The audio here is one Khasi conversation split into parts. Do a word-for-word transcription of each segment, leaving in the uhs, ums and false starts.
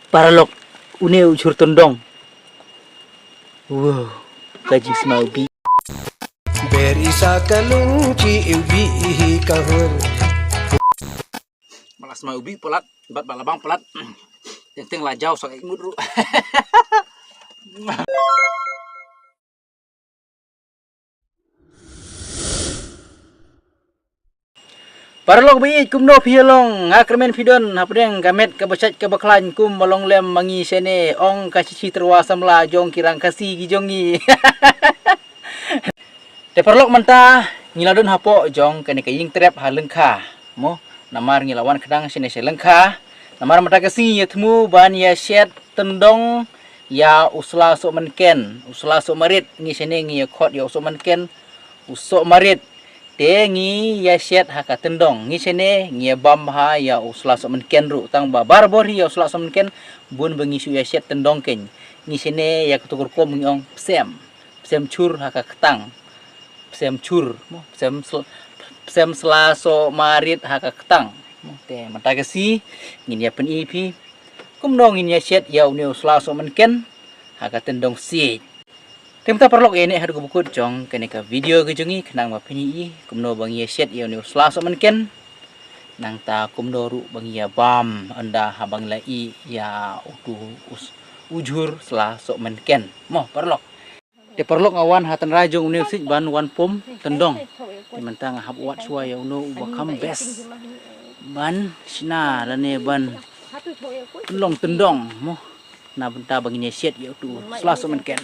Paralok, une u jhur tyndong. Wow, ka jingsma u bih. Ber isa ka lung chi u bih hi ka hur. Ba la sma u bih palat, bad ba la bang palat. Teng teng la jaw sa ka imut ruh. Paralok ba ïeit, kumno phi ïa long? Nga kyrmen phi don hapdeng ka met kaba shait kaba khlaiñ kum ba long lem ma ngi shane, ong ka shithi tyrwa samla jong ki rang Khasi ki jong ngi. Te paralok, mynta ngi la don hapoh jong kane ka ïing trep ha lyngkha. Mo, namar ngi la wan kdang shane sha lyngkha. Namar mynta ka sngi ïa thmu ban ïa shet tyndong ïa u sla soh mynken, u sla soh marit, ngi shane ngi ïa khot ïa u soh mynken, u soh marit. Te ngi ïa shet ha ka tyndong, ngi shane ngi ïa bam ha ïa u sla soh mynken ruh, tang ba barabor hi ïa u sla soh mynken, bun ba ngi shu ïa shet tyndong kein. Ngi shane ïa ka tu ka rukom ngi ong psem. Psem chur ha ka ktang. Psem chur, mo, psem sl-, psem sla soh marit ha ka ktang. Mo, te mynta ka sngi ngin ïa pyni phi kumno ngin ïa shet ïa une u sla soh mynken ha ka tyndong siej. Te mynta paralok, ïa neh haduh kaba kut jong kane ka video ka jong ngi, khnang ba phin ïohi kumno ba ngi ïa shet ïa une u sla soh mynken. Nangta kumno ruh ba ngi ïa bam ynda haba ngi la ïeh ïa utu u s-, u jhur sla soh mynken. Mo paralok. Te paralok, nga wan ha tynrai jong une u siej ban wan pom tyndong. Te mynta nga hap wad shuwa ïa uno uba kham best ban shna lane ban pynlong tyndong, mo. Na bynta ba ngin ïa shet ïa utu u sla soh mynken.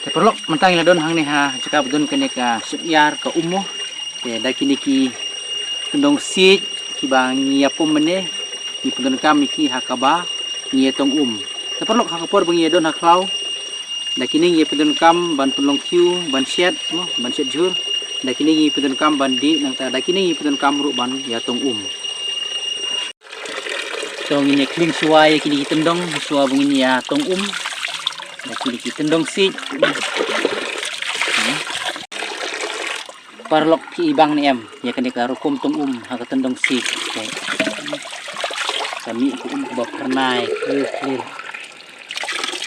Te paralok, mynta ngi la don hangne ha jaka ba don kane ka shipyard ka um mo. Te da kine ki tyndong siej kiba ngi ïa pom mynne, ngi pyndonkam ïa ki ha kaba ngi ïa tong um. Te paralok, ha ka por ba ngi ïa don ha khlaw, da kine ngi ïa pyndonkam ban pynlong kiew ban shet, mo, ban shet jhur. Da kine ngi ïa pyndonkam ban dih, nangta da kine ngi ïa pyndonkam ruh ban ïa tong um. To ngin ïa khling shuwa ïa kine ki tyndong shuwa ba ngin ïa tong um. Da kine ki tyndong siej. Paralok, phi i bang ne em ïa kane ka rukom tong um ha ka tyndong siej. Ka mih ka um kaba phyrnai clear clear.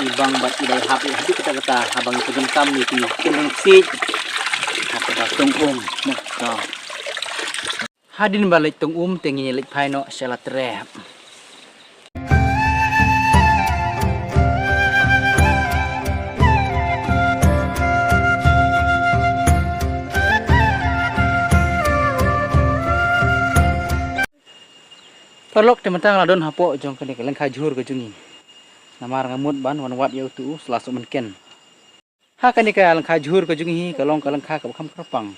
I bang bad i dei hap ïa haduh katta katta haba ngi pyndonkam ïa kine ki tyndong siej ha kaba tong um. Mo, to. Hadien ba leit tong um te ngin ïa leit phai noh sha la trep. Paralok, te mynta nga la don hapoh jong kane ka lyngkha jhur ka jong ngi. Namar nga mut ban wan wad ïa utu u sla soh mynken. Ha kane ka lyngkha jhur ka jong ngi hi ka long ka lyngkha kaba kham kyrpang.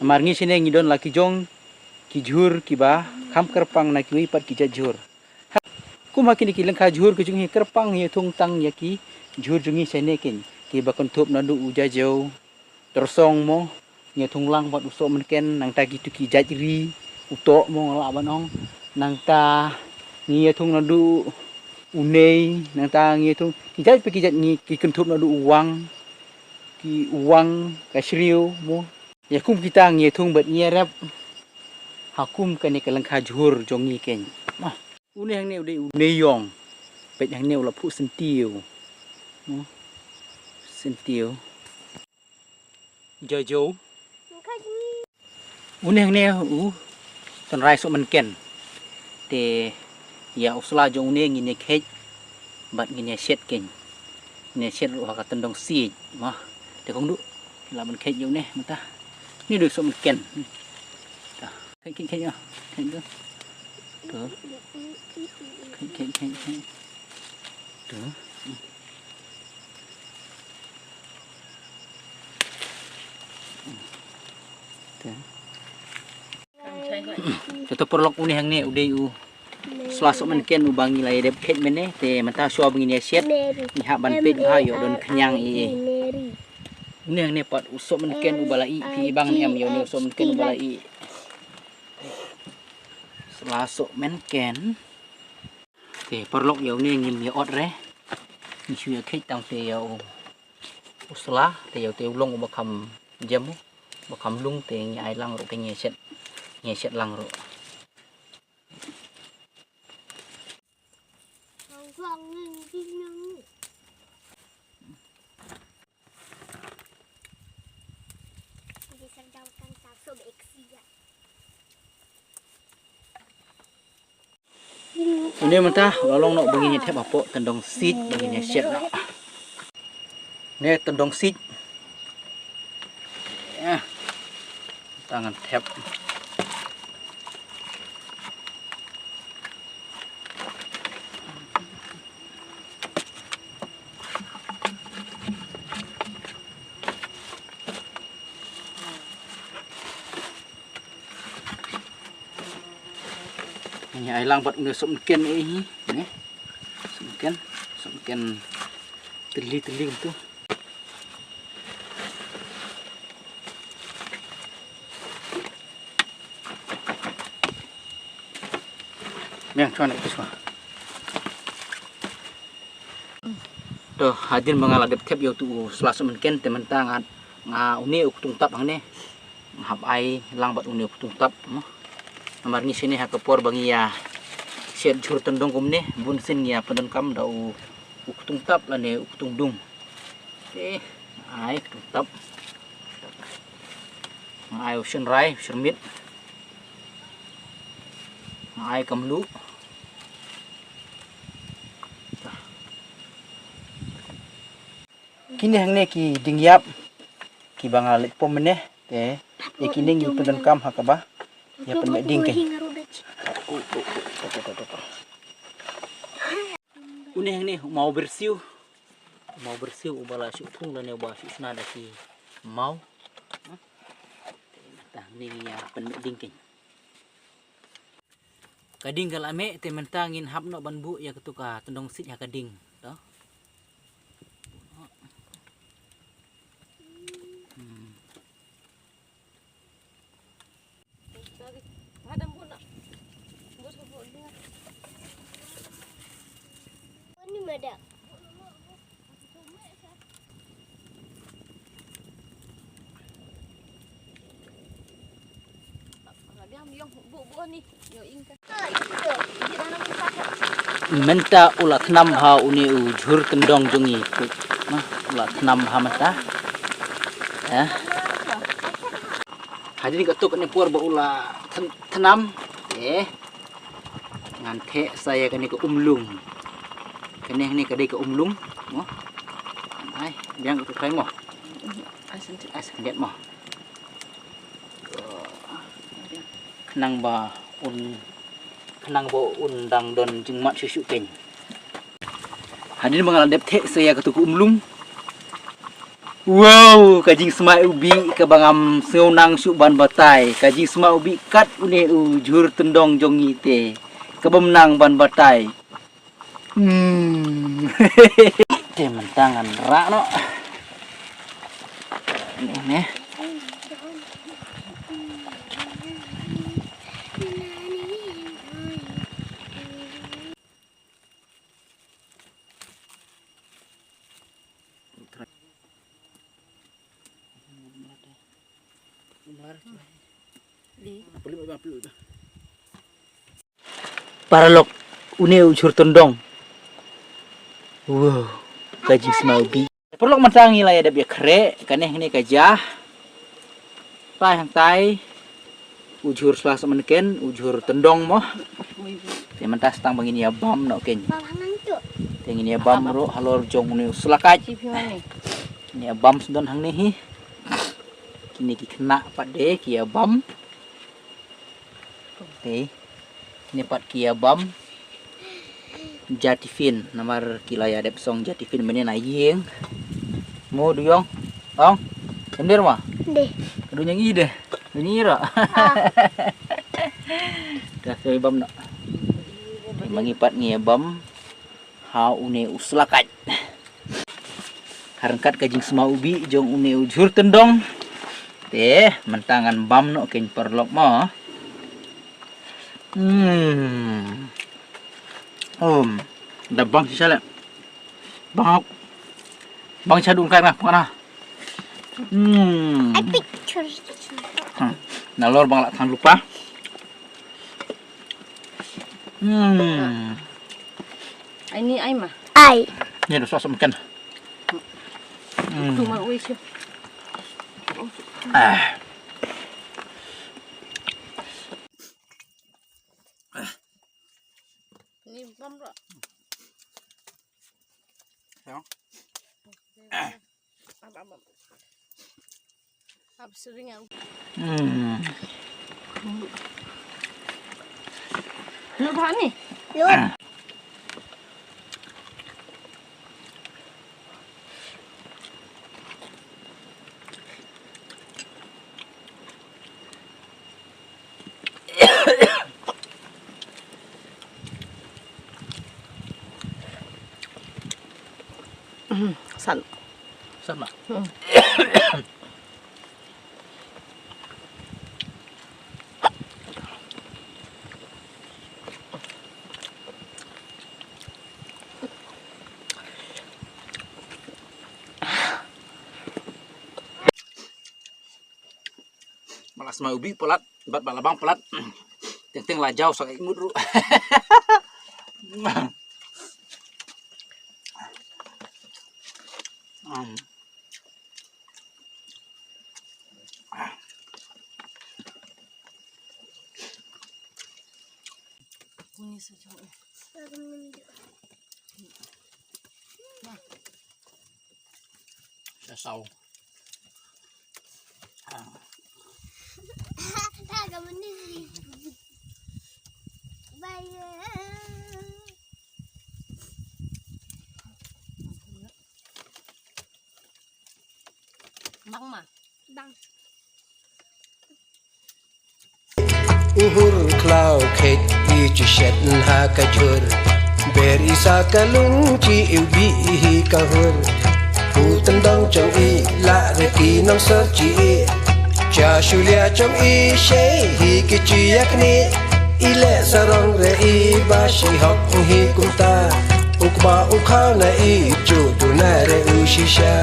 Namar ngi shane ngi don la ki jong ki jhur kiba kham kyrpang na kiwei pat ki jait jhur. Ha, kum ha kine ki lyngkha jhur ka jong ngi kyrpang ïa thung tang ïa ki jhur jong ngi shane kein, kiba kynthup naduh u jajew, tyrsong mo, ngi ïa thung lang bad u soh mynken, nangta kitu ki jait ri, u toh mo nga lah ban ong, nangta ngi ïa thung naduh u nei, nangta ngi ïa thung ki jait pa ki jait ngi, ki kynthup naduh u wang, ki u wang, ka shriew mo. Ïa kum kita ngi ïa thung bad ngi ïa rep ha kum kane ka lyngkha jhur jong ngi kein. Mo, une hangne u dei u neiong. Peit hangne u la phuh syntiew. Mo, syntiew. Jajew. Une hangne u tynrai soh mynken. Te ïa u sla jong une ngin ïa kheit bad ngin ïa shet kein. Ngin ïa shet ruh ha ka tyndong siej. Mo, te kong duh, lah ban kheit ïa une mynta. Une u dei soh mynken. Ta. Kheit, kheit, kheit, ah. Kheit tu. Tu. Kheit, kheit, kheit, kheit. Tu. Te to paralok, une hangne u dei u sla sohmynken uba ngi la ïa dep kheit mynne, te mynta shuwa ba ngin ïa shet ngi hap ban peit ba ïoh don khñiang ei ei. Une hangne pat u sohmynken uba la ih, phi i bang ne em ïa une u sohmynken uba la ih. Sla sohmynken. Te paralok, ïa une ngim ïa ot re. Ngi shu ïa kheit tang te ïa u, u sla, te ïa u te u long uba kham jem, uba kham lung, te ngi ai lang ruh, te ngi ïa shet, ngi ïa shet lang ruh. Une mynta u la long noh ba ngin ïa thep hapoh tyndong siej ba ngin ïa shet noh. Ne tyndong siej. Ïa. Tang ngan thep. Ngi ai lang bad une sohmynken ei hi, ne. Sohmynken, sohmynken tylli tylli kumtu. Biang, chuan, chuan. To, hadien ba nga la dep thep ïa utu u sla sohmynken, te mynta nga, nga une u ktung tap hangne. Nga hap ai lang bad une u ktung tap, mo. Namar ngi shane ha ka por ba ngi ïa shet jhur tyndong kumne, bun sien ngi ïa pyndonkam da u, u ktung tap lane u ktung dung. Te ai ktung tap. Ai u shynrai, u shyrmit. Ai ka mluh. Kine hangne ki dieng ïap kiba nga la leit pom mynne, te ïa kine ngi pyndonkam ha kaba ïa pynmih dieng kein. Une hangne u maw byrsiew. U maw byrsiew uba la shu thung lane uba shu shna da ki maw. Te mynta hangne ngi ïa pynmih dieng kein. Ka dieng ka la mih, te mynta ngin hap noh ban buh ïa katu ka tyndong siej ha ka dieng. To. Hmm. Mynta u la thnam ha une u jhur tyndong jong ngi. U la thnam ha mynta. Eh. Hadien katto katne por ba u la thnam. Eh. Ngan theh sa ïa kane ka umlung. Kane, kane ka dei ka umlung. Mo. Ai, biang ka trai mo. Ai, sa khyndiat mo. Khnang ba un, khnang ba un dang don jingmut shuh shuh kein. Hadien ba nga la dep theh sa ïa katu ka umlung. Wow, ka jingsma u bih kaba ngam sngew nang shuh ban batai. Ka jingsma u bih kat une u jhur tyndong jong ngi te. Kaba ym nang ban batai. Hmm. Te mynta ngan rah noh. Ni, ni. Paralok, une u jhur tyndong. Wow, ka jingsma u bih. Paralok, mynta ngi la ïa dep ïa khreh, kane hangne ka jah. Te hangtai u jhur sla sohmynken, u jhur tyndong mo. Te mynta sa tang ba ngin ïa bam noh kein. Te ngin ïa bam ruh halor jong une u sla kait. Ngin ïa bam sdon hangne hi. Kine ki khynnah pat de ki ïa bam. Te ne pat ki ïa bam. Ja tiffin, namar ki la ïa dep song ja tiffin mynne na ïing. Mo, du ïong. Ong. Em der ma? Dei. Ka du ñiang i de. Du ñiang i ra. Ah. Ka soi bam noh. Te ma ngi pat ngi bam ha une u slakait. Ha ryngkat ka jingsma u bih jong une u jhur tyndong. Te mynta ngan bam noh kein paralok mo. Hmm. Um. Da bang shisha leh. Bang, bang shisha dun kai na, pang na. Hmm. I picture. Hmm. Nalor bang lah tang lupa. Hmm. Ai ni ai ma. Ai. Ni da sos makan. Hmm. Tu ma ui shu. Ah. Ni bam ro. Ya. Ab, ab, ab. Ab sering aku. Hmm. Lu bah ni. Lu. San. San ma. Hmm. Malas ma ubi palat, bat bala bang palat. Teng teng la jaw sa imut ru. Hmm. Sa saw. Bang ma. Bang. U hur khlaw khet i ju shet ha ka jhur. Ber i sa ka lung chi i u bih hi ka hur. U tyndong jong i lah re ki nongsor chi i. Cha shulia jong i shei hi ki chi yak ni. I leh sarong re i ba shi hok hi kumta. U kba u khaw na i ju du na re u shisha.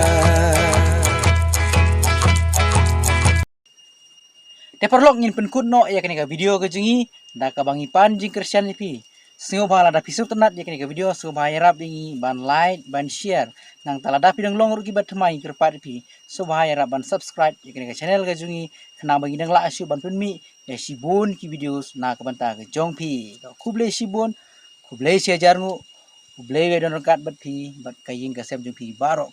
Te paralok, ngin pynkut noh ïa kane ka video ka jong ngi da kaba ngi pan jingkyrshan ïa phi. Sngewbha lada phi sngewtynnat ïa kane ka video, sngewbha ïarap ïa ngi ban like, ban share. Nangta lada phi dang long ruh kiba thymmai ngi kyrpad ïa phi, sngewbha ïarap ban subscribe ïa kane ka channel ka jong ngi, khnang ba ngi dang lah shuh ban pynmih ïa shibun ki videos na ka bynta ka jong phi. Khublei shibun, khublei shihajar nguh, khublei wei don ryngkat bad phi bad ka ïing ka sem jong phi baroh.